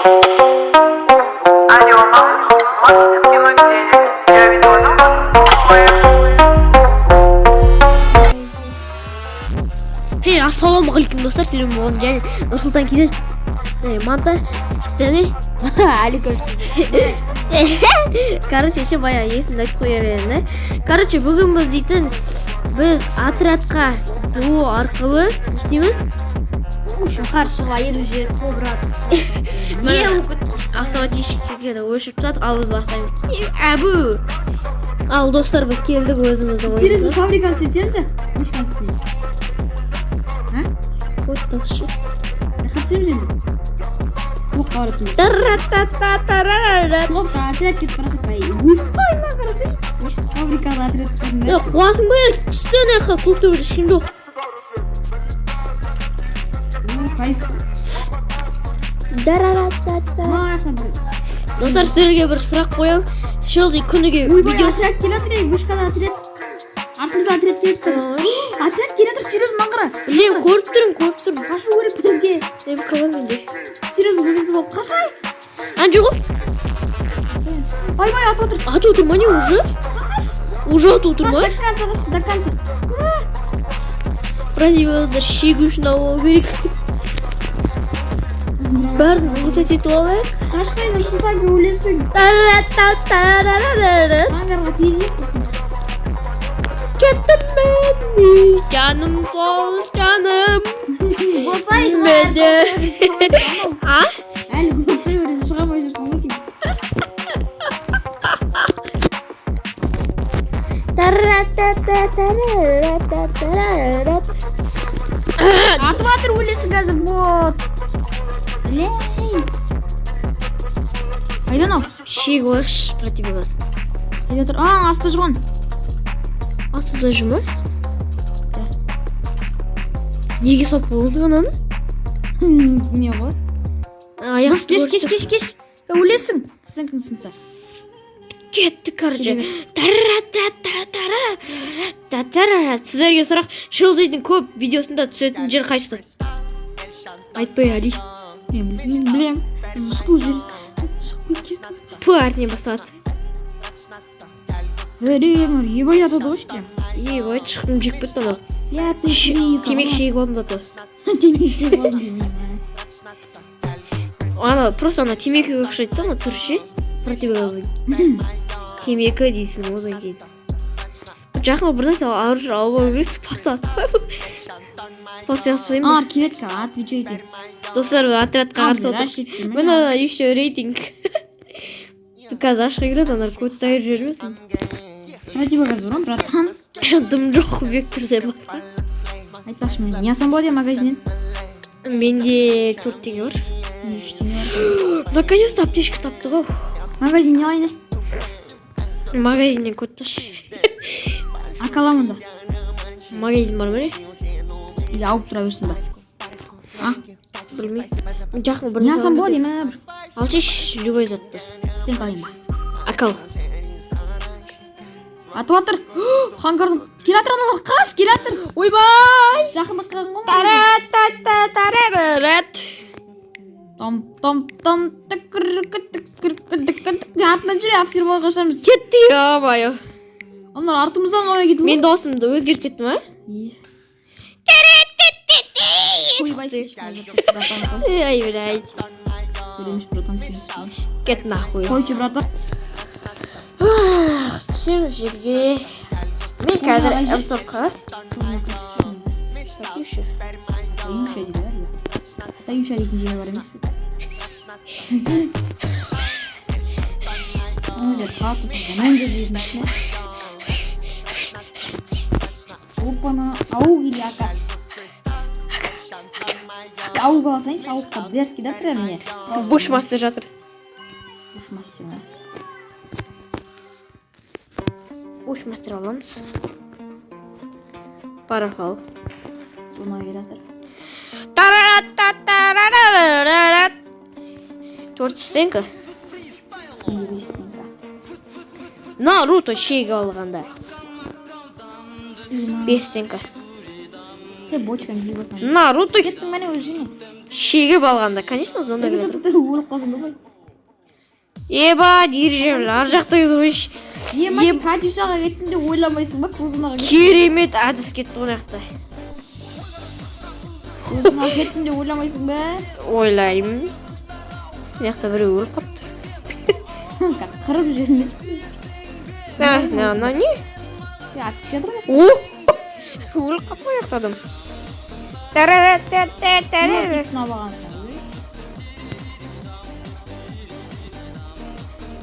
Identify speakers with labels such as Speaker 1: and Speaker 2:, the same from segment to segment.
Speaker 1: Алло, малыш, можешь мне скинуть денег? Я видела номер.
Speaker 2: Hey, ассалаумағалейкум, достар, сіздермен болған және Нұрсұлтан Кенен, Манта және
Speaker 3: Әлі.
Speaker 2: Короче, еще баяғы есімді айтып қояр едім да. Короче, бүгін біз дейтін, біз отрядқа дуо арқылы не істейміз?
Speaker 3: Жоғары шығып айырып жіберіп қой, брат. Не болып кетті?
Speaker 2: Автоматически өшіріп тастадық, ал біз бастаймыз. Әбу. Ал, достар, біз келдік өзіміздің
Speaker 3: Серьезно, фабриканы істетеміз, мышканы үстіне.
Speaker 2: Ойынымызға.
Speaker 3: Жаққа түсеміз енді. Блокқа бара түсеміз. Блокқа отряд кетіп бара жатыр. Ойбай, мына қарасай. Фабрикада отряд кәдімгі.
Speaker 2: Е, қуасың ба? Түсті ана жаққа, клуб төбеде ешкім жоқ.
Speaker 3: О, кайф. Мына жақта бір.
Speaker 2: Достар, сіздерге бір сұрақ қоямын. Шелди күніге
Speaker 3: Ойбай,
Speaker 2: видео
Speaker 3: отряд келе жатыр, ей, вышкада отряд. Артымызда отряд келеді қазір. Отряд келе жатыр, серьезно, мынаны қара.
Speaker 2: Білемін, көріп тұрмын, көріп тұрмын.
Speaker 3: Қашу керек бізге.
Speaker 2: МК бар менде.
Speaker 3: Серьезно, бұзылды болып қашайық.
Speaker 2: Ана жоқ.
Speaker 3: Ойбай, атып отыр.
Speaker 2: Атып отыр ма, не уже?
Speaker 3: Қаш.
Speaker 2: Уже атып отыр
Speaker 3: Қаш,
Speaker 2: ма?
Speaker 3: до конца, қаш, до конца.
Speaker 2: Противогазды шегу үшін алу керек. Бәрін ұмытып етіп алайық.
Speaker 3: Қашсай, Нұрсұлтан, өлесің.
Speaker 2: Та-ра-та-та-ра-ра-ра-ра.
Speaker 3: Ангарға тиіп сосын.
Speaker 2: Кеттім мен, жаным сол, жаным.
Speaker 3: Босай.
Speaker 2: Менде. А?
Speaker 3: Әлі клуб шыға алмай жүрсің ғой сен.
Speaker 2: Та-ра-та-та-та-ра-та-та-ра-ра.
Speaker 3: Атып жатыр, өлесің қазір, бот. Блин. Қайда анау?
Speaker 2: Шегіп алайықшы противогаз.
Speaker 3: Қайда тұр? А, астта жүрген.
Speaker 2: Астында жүр ма? Неге салып қойдың ананы?
Speaker 3: Не ғой?
Speaker 2: Аяқ.
Speaker 3: Кеш, кеш, кеш, кеш. Өлесің. Стенкаң сынса.
Speaker 2: Кетті, короче. Та-ра-та-та-та-ра-та-та-ра. Сіздерге сұрақ: Шелзидің көп видеосында түсетін жер қайсысы? Айтпай, Али.
Speaker 3: Мен білмеймін, білемін. Шығу жер. Шығып кеткен.
Speaker 2: П әрпінен басталады.
Speaker 3: Білемін, ебай атады ғой прям.
Speaker 2: Ебай, шықтым, жеп кетті анау.
Speaker 3: Я ты.
Speaker 2: Темекі шегіп алдым зато.
Speaker 3: Темекі шегіп алдым деймін.
Speaker 2: Ана просто ана темекіге ұқсайды да, ана түрі ше, противогаз темекі дейсің. Одан кейін жақын бір нәрсе оружие алып алу керек, спас спас тастаймын.
Speaker 3: А, келеді қазір, отвечайте.
Speaker 2: Достар, біз отрядқа қарсы отырмыз. Міне, еще рейтинг қазір ашқа келеді, аналар көт айырып жібермесін.
Speaker 3: Противогаз бар ма, братан?
Speaker 2: Дым жоқ, векторден басқа.
Speaker 3: Айтпақшы, мен не алсам болады магазиннен?
Speaker 2: Менде 4 теңге бар.
Speaker 3: Менде 3 теңге бар.
Speaker 2: Наконец то аптечка таптық ау.
Speaker 3: Магазин не алайын?
Speaker 2: Магазиннен код таш.
Speaker 3: Ака аламын да.
Speaker 2: Магазин бар ма, не?
Speaker 3: Или алып тұра берсін ба? А?
Speaker 2: Білмеймін, жақын бір
Speaker 3: Не
Speaker 2: нәрсе
Speaker 3: алсам
Speaker 2: алу
Speaker 3: болады
Speaker 2: керек.
Speaker 3: ема бір?
Speaker 2: Алшы любой затты.
Speaker 3: Стенка алайын ба?
Speaker 2: Акал.
Speaker 3: Атып жатыр хангардың. Келе жатыр аналар, қаш, келе жатыр.
Speaker 2: Ойбай.
Speaker 3: Жақындап қалған ғой.
Speaker 2: Тара-та-та-тарарарат.
Speaker 3: Том том том, тікір тікір тікір тік. Артынан жүре, обсерваға қашамыз.
Speaker 2: Кетті, ё-моё.
Speaker 3: Аналар артымыздан қалмай кетті.
Speaker 2: Мен досымды өзгеріп кетті ма?
Speaker 3: Ойбай, слишком братан.
Speaker 2: Ай, блядь.
Speaker 3: Сөйлемеш, братан, сен сөйлемеш.
Speaker 2: Кет нахуй.
Speaker 3: Қойшы, братан.
Speaker 2: Түсеміз жерге. Мен қазір
Speaker 3: Ой,
Speaker 2: МП-қа. Катюша.
Speaker 3: Таюша дейді бар. Таюша дейтін жер бар емес пе? Ана жер қатты жаман жер дейтін ше. Опана, аук или ака? Аук алсайыншы, аукқа дерзкий да прям не.
Speaker 2: Бушмастер жатыр.
Speaker 3: Бушмастер ма?
Speaker 2: Бушмастер аламыз. Парафал.
Speaker 3: Соны келе жатыр.
Speaker 2: Тара-та-тарарарарарат. Төрт стенка.
Speaker 3: Менде бес стенка.
Speaker 2: Наруто шегіп алғанда. Бес стенка.
Speaker 3: Е, бочканы киіп алсаң.
Speaker 2: Наруто.
Speaker 3: Кеттің міне уже не?
Speaker 2: Шегіп алғанда, конечно, звондап жатыр.
Speaker 3: Өліп қалсаң да былай.
Speaker 2: Еба, дирижабль ар жақта еді ғой.
Speaker 3: Ема, сен Катюшаға кеттің деп ойламайсың ба? Кузонаға кеттің.
Speaker 2: Керемет әдіс кетті ғой мына жақта.
Speaker 3: Кузонаға кеттің деп ойламайсың ба?
Speaker 2: Ойлаймын. Мына жақта біреу өліп қалыпты.
Speaker 3: Қырып жібермесін.
Speaker 2: А, мына мынау не?
Speaker 3: Атыс жатыр ма?
Speaker 2: О! Өліп қалыпты ғой жақта адам. Тарара-та-та-тарара.
Speaker 3: Сынап алғансың.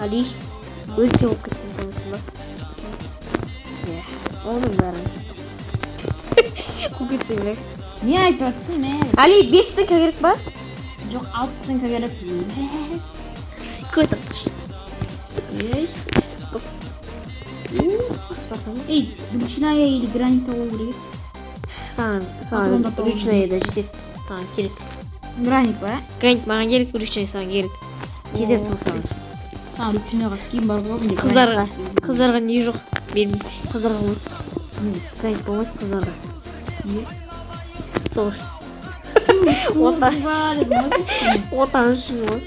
Speaker 2: Али, өлте болып кеттің көресің ба? Иә, оның бәрін қуып кеттің бе?
Speaker 3: Не айтып жатырсың, мә?
Speaker 2: Али, бес стенка керек па?
Speaker 3: Жоқ, алты стенка керек.
Speaker 2: Көт артқыш.
Speaker 3: Ей. Ей, ручная или гранита болу керек еді.
Speaker 2: Саған,
Speaker 3: Патронда
Speaker 2: саған
Speaker 3: тоғыз.
Speaker 2: Ручная да жетеді. Саған керек.
Speaker 3: Граник па?
Speaker 2: Гранит маған керек, ручная саған керек. Жетеді сол саған.
Speaker 3: Саған ручныйға скин бар ғой менде.
Speaker 2: Қыздарға,
Speaker 3: Граник.
Speaker 2: қыздарға не жоқ. Бермеймін. Қыздарға болмайды. Гранит болмайды қыздарға.
Speaker 3: Не?
Speaker 2: Сол үшін. Ота.
Speaker 3: Ба, дедім ғой сен.
Speaker 2: Отан үшін ғой.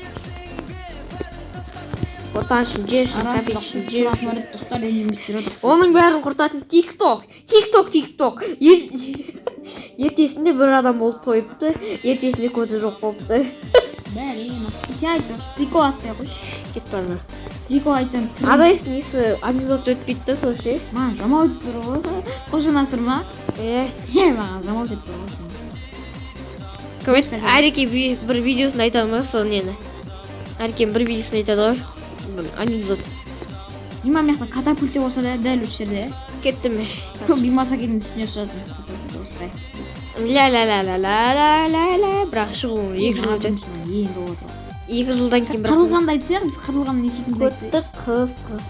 Speaker 2: Отан үшін, жер үшін,
Speaker 3: Арасында
Speaker 2: кәмпит үшін, жер
Speaker 3: тұратын
Speaker 2: үшін.
Speaker 3: бар еді, достар, ренжіместер отыр.
Speaker 2: Оның бәрін құртатын ТикТок. ТикТок, ТикТок. Ертесінде бір адам болып тойыпты, ертесінде көзі жоқ болыпты.
Speaker 3: Бәле, сен айтып отыршы, прикол атпай қойшы.
Speaker 2: Кет барма.
Speaker 3: Прикол айтсаң түрің.
Speaker 2: Адайс несі анекдот өтпейді да сол ше.
Speaker 3: Маған жамау өтіп тұр ғой. Қожа Насыр ма?
Speaker 2: Е,
Speaker 3: Е, маған жамау өтіп тұр ғой.
Speaker 2: Коммент Әреке бір видеосын айтады ма сол нені? Әреке бір видеосын айтады ғой. Бір анекдот.
Speaker 3: Има, мына жақта катапульте болса да дәл осы жерде.
Speaker 2: Кеттім.
Speaker 3: Көп Бимасакидің үстіне ұшатын катапульт осылай.
Speaker 2: Ля ля ля ля ля ля ля ля, бірақ шығу 2 жыл өтеді.
Speaker 3: Енді болып отыр.
Speaker 2: 2 жылдан кейін бірақ
Speaker 3: Қырылғанды айтсақ, біз қырылғанды не істейтінімізді айтсақ.
Speaker 2: Көтті қыз.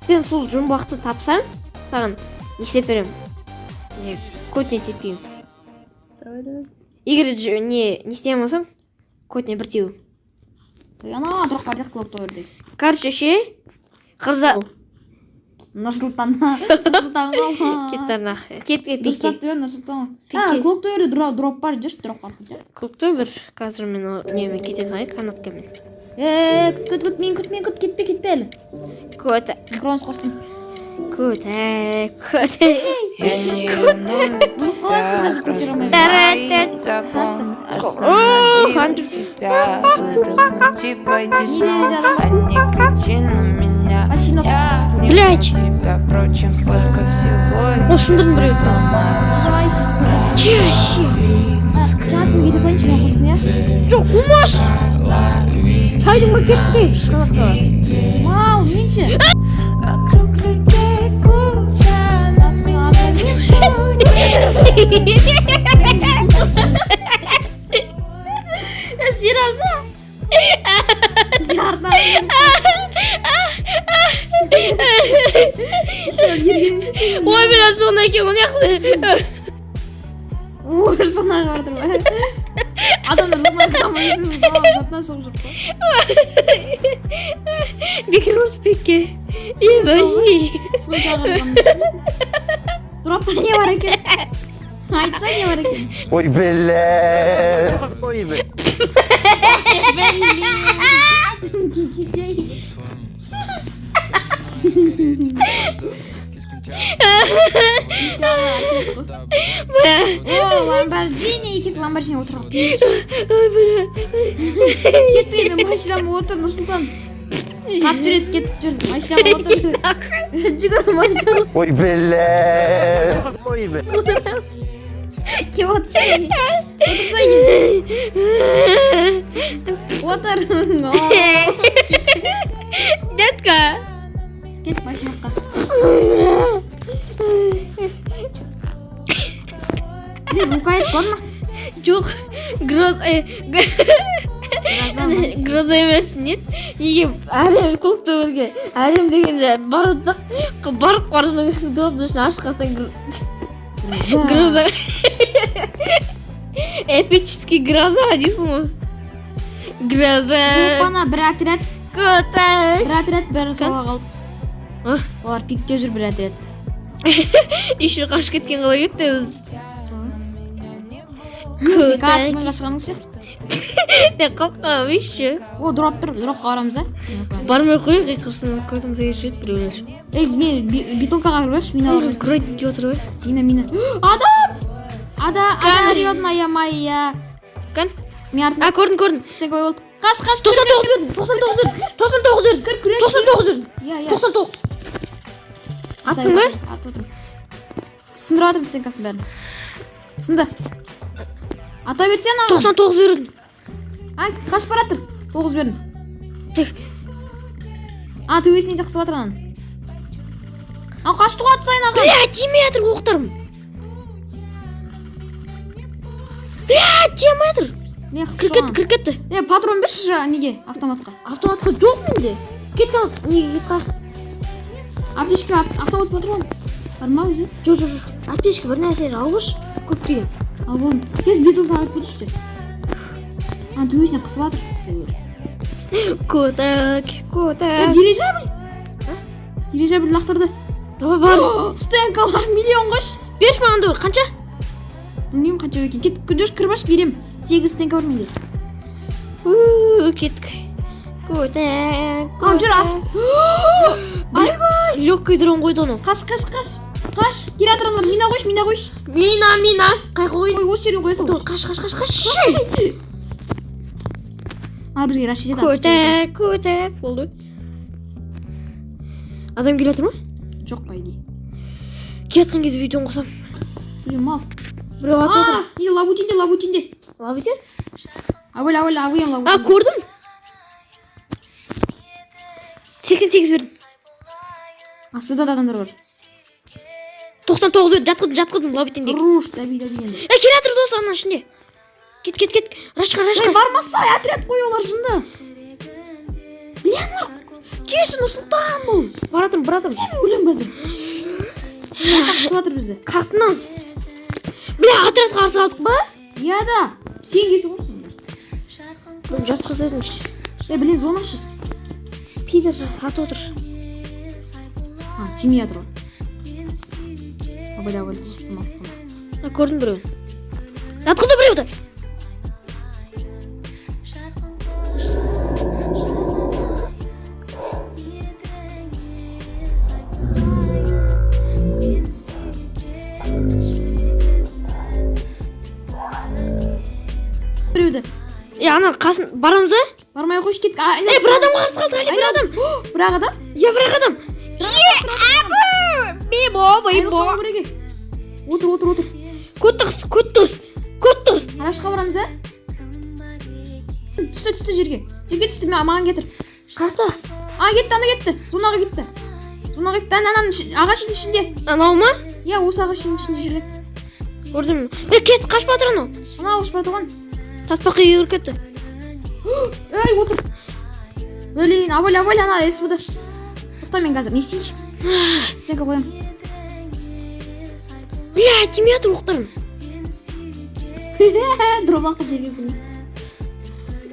Speaker 2: Сен сол жұмбақты тапсаң, саған не істеп беремін? Не, көтіне теппеймін.
Speaker 3: Давай, давай.
Speaker 2: Егер де не істей алмасаң, көтіне бір теу.
Speaker 3: Ана дроп бар клуб торды.
Speaker 2: Короче, ше, қыза
Speaker 3: Нұрсұлтан. Нұрсұлтан ғой.
Speaker 2: Кет нах. Кет, кет,
Speaker 3: Дұрыстап
Speaker 2: пике.
Speaker 3: деп Нұрсұлтан.
Speaker 2: Пике.
Speaker 3: А, клуб торды дроп бар, жүрші дроп бар.
Speaker 2: Клубта бір қазір мен немен кете салайын, канаткамен.
Speaker 3: Е, күт, күт, мен күт, мен күт, кетпе, кетпе әлі.
Speaker 2: Көт,
Speaker 3: Микронус қостым.
Speaker 2: көт, көт.
Speaker 4: Я не ревную
Speaker 3: Өліп қаласың
Speaker 4: тебя,
Speaker 3: қазір көтере алмай.
Speaker 4: просто закон.
Speaker 2: О,
Speaker 4: Останови себя, выдохнуть и пойти снова. А не кричи на меня.
Speaker 3: Вообще,
Speaker 4: Я не
Speaker 2: Блядь.
Speaker 4: про тебя, впрочем, сколько всего
Speaker 2: О, сындырдым
Speaker 4: ты
Speaker 2: біреуді.
Speaker 4: сломаешь.
Speaker 3: Давайте.
Speaker 2: Чаще.
Speaker 3: Қанатымен кете салайыншы, маған құрсын, иә?
Speaker 2: Жоқ, қумаш. Шайдың ба, кеттік ей, канатқа.
Speaker 3: Вау, менші.
Speaker 4: Вокруг людей куча, но меня не будет.
Speaker 3: Серьезно? Сен артынан
Speaker 2: Ой, бля, зона екен, мына жақта.
Speaker 3: Ой, зонаға бардыр ма? Адамдар зонаға қалмайсың, зонаның сыртына шығып жүр қой.
Speaker 2: Бекер ұрыспекке. Ебай.
Speaker 3: Сол жағынан. Дропта не бар екен? Айтса, не бар екен?
Speaker 5: Ой, бля. Ой, бля.
Speaker 3: Блин. О, Ламборджини, кет, Ламборджини отырып. Кетті енді, машинама отыр, Нұрсұлтан. Қатты жүреді, кетіп жүр. Машинама отыр. Жүгір машинаға.
Speaker 5: Ой, бля. Ой, бля.
Speaker 3: Келіп отырсай. Отырсай. Отыр. О,
Speaker 2: Детка.
Speaker 3: Кет машинаға. Не, рукоять бар ма?
Speaker 2: Жоқ, гроз, гроза емес, не? Неге әлем клубта бірге әлем дегенде бардық, барып қарасаң, дроптың ішін ашып қалсаң, гроза. Эпический гроза дейсің ғой. Гроза.
Speaker 3: Опана, бір отряд,
Speaker 2: Көті.
Speaker 3: бір отряд бәрі сола қалды.
Speaker 2: А?
Speaker 3: Олар пикте жүр, бір отряд.
Speaker 2: Еще қашып кеткен қалай кетті өзі?
Speaker 3: Сол. Сен картадан қашқаның ше?
Speaker 2: Мен қорқамын еще.
Speaker 3: О, дроп тұр, дропқа барамыз, а?
Speaker 2: Бармай қояйық, ей, құрсын, көтімізге жетеді біреулер.
Speaker 3: Ей, не, бетонкаға кіріп алшы, мина барамыз.
Speaker 2: Кротикке отыр ғой.
Speaker 3: Мина, мина. Адам! Ада, ада, родная моя.
Speaker 2: Кән?
Speaker 3: Мен артында
Speaker 2: А, көрдім, көрдім.
Speaker 3: стенка болды. Қаш, қаш,
Speaker 2: 99 бердім, 99 бердім, 99 бердім,
Speaker 3: кір, күрес.
Speaker 2: 99 бердім,
Speaker 3: Иә, иә.
Speaker 2: 99. Аттың ба?
Speaker 3: Атып отырмын. Сындырып жатырмын стенкасын бәрін. Сынды. Ата берсең аған.
Speaker 2: 99 бердім.
Speaker 3: А, қашып бара жатыр. 9 бердім.
Speaker 2: Тек.
Speaker 3: А, төбесіне де қысып жатыр ананың. А, қашты ғой атсайын аған.
Speaker 2: Бля, тимей жатыр оқтарым. Бля, тимей жатыр.
Speaker 3: Мен қып
Speaker 2: Кіріп кетті, кіріп кетті.
Speaker 3: Е, патрон берші неге автоматқа.
Speaker 2: Автоматқа жоқ менде. Кет, неге кет, қа?
Speaker 3: Аптечка, автомат патрон. Бар ма өзі?
Speaker 2: Жоқ, жоқ, жоқ. Аптечка бір нәрселер алғыш. Көптеген.
Speaker 3: Ал оны. Кел, бетонка алып кетейікші. Ана төбесіне қысып жатыр.
Speaker 2: Көтек,
Speaker 3: Е,
Speaker 2: көтек.
Speaker 3: дирижабль. Дирижабль лақтырды.
Speaker 2: Давай бар.
Speaker 3: Стенкалар миллион қойшы.
Speaker 2: Берші маған да бір. Қанша?
Speaker 3: Білмеймін қанша екен. Кет, жүрші, кіріп аш, берем. 8 стенка бар менде.
Speaker 2: Уу, кеттік. Көтек.
Speaker 3: Ал жүр ас. Айбай.
Speaker 2: Легкий дрон қойды анау.
Speaker 3: Қаш, қаш, қаш. Қаш. Келе жатыр аналар. Мина қойшы, мина қойшы.
Speaker 2: Мина, мина. Қай қойды?
Speaker 3: Ой, осы жерге қоя сал.
Speaker 2: Қаш, қаш, қаш, қаш.
Speaker 3: Ана бізге раш етеді.
Speaker 2: Көтек, көтек. Болды. Адам келе жатыр ма?
Speaker 3: Жоқ, по идее.
Speaker 2: Келе жатқан кезде видеоны қосамын.
Speaker 3: Блин, мал.
Speaker 2: Біреу атып отыр.
Speaker 3: А, не, лабутинде, лабутинде.
Speaker 2: Лабутин?
Speaker 3: Әуел, әуел, әуел,
Speaker 2: А,
Speaker 3: лабутин.
Speaker 2: көрдім. 88 бердім.
Speaker 3: Астыда да адамдар бар.
Speaker 2: 99 бердім. Жатқыздым, жатқыздым лабутиндегі.
Speaker 3: Руш, дәби, дәби енді.
Speaker 2: Е, келе жатыр дос ананың ішінде. Кет, кет, кет. Рашқа,
Speaker 3: Ей,
Speaker 2: рашқа.
Speaker 3: бармаса, отряд қой олар жынды. Блин, олар кеші Нұрсұлтан бұл.
Speaker 2: Баратырмын, баратырмын.
Speaker 3: Мен өлемін қазір. Қысып жатыр бізді.
Speaker 2: Қақтынан. Бля, отрядқа қарсы алдық па?
Speaker 3: Иә да. Сен келсің ғой сонда.
Speaker 2: Бұны жатқызып едім.
Speaker 3: Е, блин, зонашы.
Speaker 2: Пидор атып отыр.
Speaker 3: А, тимей жатыр ғой. Абайла, абайла. Мал, мал.
Speaker 2: А, көрдім біреуін. Жатқызды біреуді.
Speaker 3: Біреуді.
Speaker 2: Е, ана қасын барамыз ба?
Speaker 3: Бармай қойшы, кеттік. А,
Speaker 2: Е, бір адамға қарсы қалдық, әлі бір адам.
Speaker 3: Бір ақ адам?
Speaker 2: Иә, бір ақ адам. Е, әбу! Бибо,
Speaker 3: Айырылып
Speaker 2: бибо.
Speaker 3: қалу керек, е. Отыр, отыр, отыр.
Speaker 2: Көтті қыс, көтті қыс, көтті қыс.
Speaker 3: Арашқа барамыз, ә? Түсті, түсті жерге. Жерге түсті, маған кетір.
Speaker 2: Қақта?
Speaker 3: А, кетті, ана кетті. Зонаға кетті. Зонаға кетті. Ана, ананың ағаштың ішінде.
Speaker 2: Анау ма?
Speaker 3: Иә, осы ағаштың ішінде жүрген.
Speaker 2: Көрдім. Е, кет, қашып жатыр анау.
Speaker 3: Ана ұшып бара жатқан.
Speaker 2: Татпаққа үйге кіріп кетті.
Speaker 3: Ей, отыр. Блин, абайла, абайла, ана СВД. Тоқта, мен қазір не істейінші? Стенка қоямын.
Speaker 2: Бля, тимей жатыр оқтарым.
Speaker 3: Дрон лақтыр жергесің.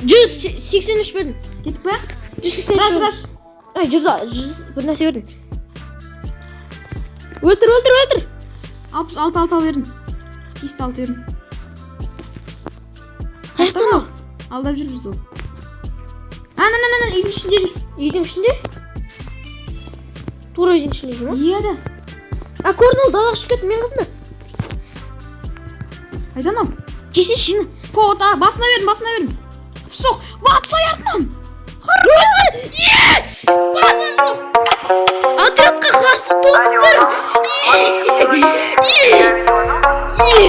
Speaker 2: 183 бердім.
Speaker 3: Кеттік па?
Speaker 2: 183
Speaker 3: Раш,
Speaker 2: бердім.
Speaker 3: раш.
Speaker 2: Ай, 100, 100 бір нәрсе бердім. Өлтір, өлтір, өлтір.
Speaker 3: 66 алты бердім. Чисто алты бердім.
Speaker 2: Қаяқта анау?
Speaker 3: Алдап жүр бізді ол. Ана, ана, ана, үйдің ішінде жүр.
Speaker 2: Үйдің ішінде? Тура үйдің ішінде жүр ма?
Speaker 3: Иә да.
Speaker 2: А, көрдім, ол далаға шығып кетті, мен қасымда.
Speaker 3: Қайда анау?
Speaker 2: Жесейші.
Speaker 3: Кот, а, басына бердім, басына бердім. Жоқ, батсай артынан.
Speaker 2: Отрядқа қарсы топ бір.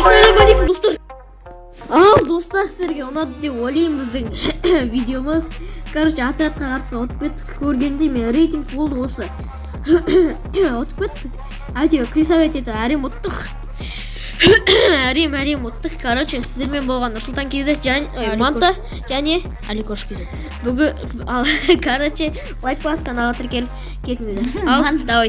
Speaker 2: Сәлем алейкум, достар. Ал, достар, сіздерге ұнады деп ойлаймын біздің видеомыз. Короче, отрядқа қарсы ұтып кеттік. Көргендей мен рейтинг болды осы. Ұтып кеттік. Әйтеуір крисовать етіп әрең ұттық. Әрең, әрең ұттық. Короче, сіздермен болған Нұрсұлтан KZ және ой, Манта және
Speaker 3: Аликош KZ.
Speaker 2: Бүгін ал, короче, лайк басып, каналға тіркеліп кетіңіздер. Ал, давай.